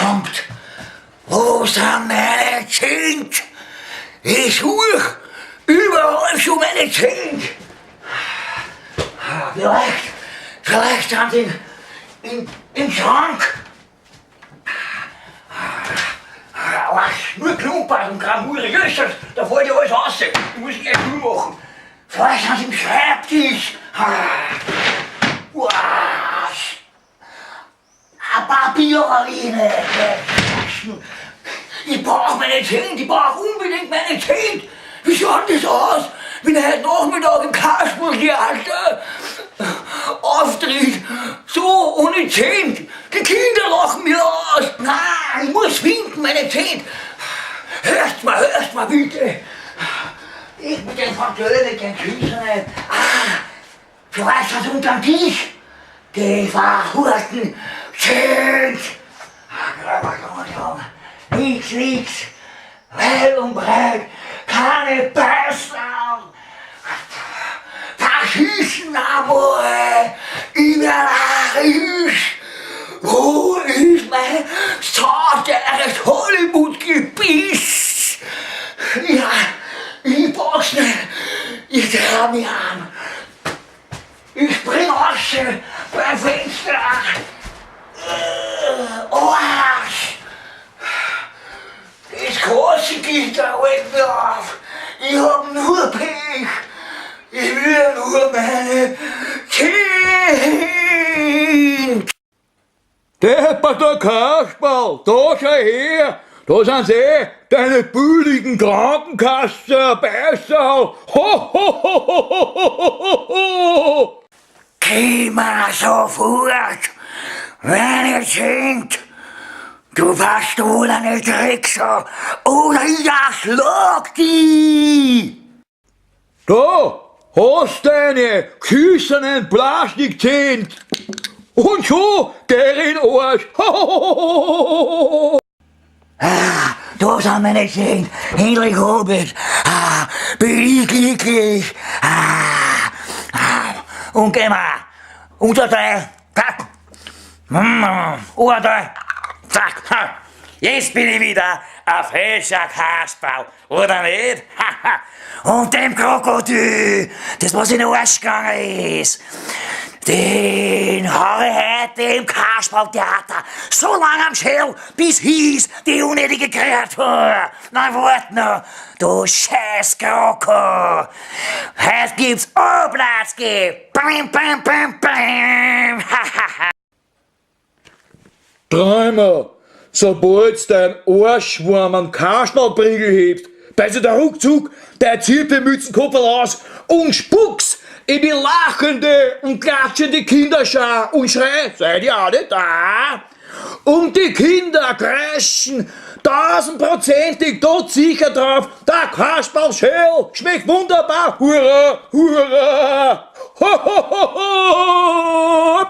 Verdammt! Wo sind meine Zähne? Ich such überall schon meine Zähne. Vielleicht, vielleicht sind sie im Schrank. Was, nur Klumpert und Gramure, Jösses, da fällt ja alles raus. Ich muss gleich machen. Vielleicht sind sie im Schreibtisch. Was? Ein Papierarine. Ich brauch meine Zähne, ich brauch unbedingt meine Zähne. Wie schaut das aus, wenn ich heute Nachmittag im Kasperltheater auftritt? So, ohne Zähne. Die Kinder lachen mir aus. Nein, ich muss finden meine Zähne. Hörst mal bitte. Ich mit den Fauteuil, mit den Küssen. Ah, vielleicht was unterm Tisch. Die verhurten Zähne. Nix, nix. Weit und breit, keine Beißer. Verschießen aber, überall. Wo ist mein zarteres Hollywood-Gebiss? Ja, ich brauch's nicht. Ich trau mich an. Ich spring raus beim Fenster. Arsch! Das große Gitter hält mir auf. Ich hab nur Pech. Ich will nur meine Zähne. Depperter Kasperl, da schau her, da sind sie, deine billigen Krankenkassen, Beißerl, ho, ho, ho, ho, ho, ho, ho, ho. Geh mal sofort, meine Kind. Du verstohlene Drecksau, oder ich erschlag dich! Da hast deine geschissenen Plastikzähne. Und schon geh in den Arsch. Ho, ho, ho, ho, ho, ho. Ah, da sind meine Zähne, endlich hab ich's. Ah, bin ich glücklich. Ah, ah, und geh mal. Unter drei, zack. Unter drei, zack. Ha. Jetzt bin ich wieder ein frischer Kasperl, oder nicht? Und dem Krokodil, das was in den Arsch gegangen ist, den hab ich heute im Kasperltheater so lang am Schäl, bis hieß die unnötige Kreatur. Na, wart noch, du scheiß Kroko. Heute gibt's Oblatzki. Bam, bam, bam, bam. Dreimal, sobald dein Arschschwarm am Kasperlbriegel hebt, beißt der ruckzuck dein Zirpelmützenkopferl aus und spuck's in die lachende und klatschende Kinderschar und schrei, seid ihr alle da? Und die Kinder kreischen tausendprozentig todsicher drauf, der Kasperl Schäl schmeckt wunderbar, hurra, hurra, ho, ho, ho, ho.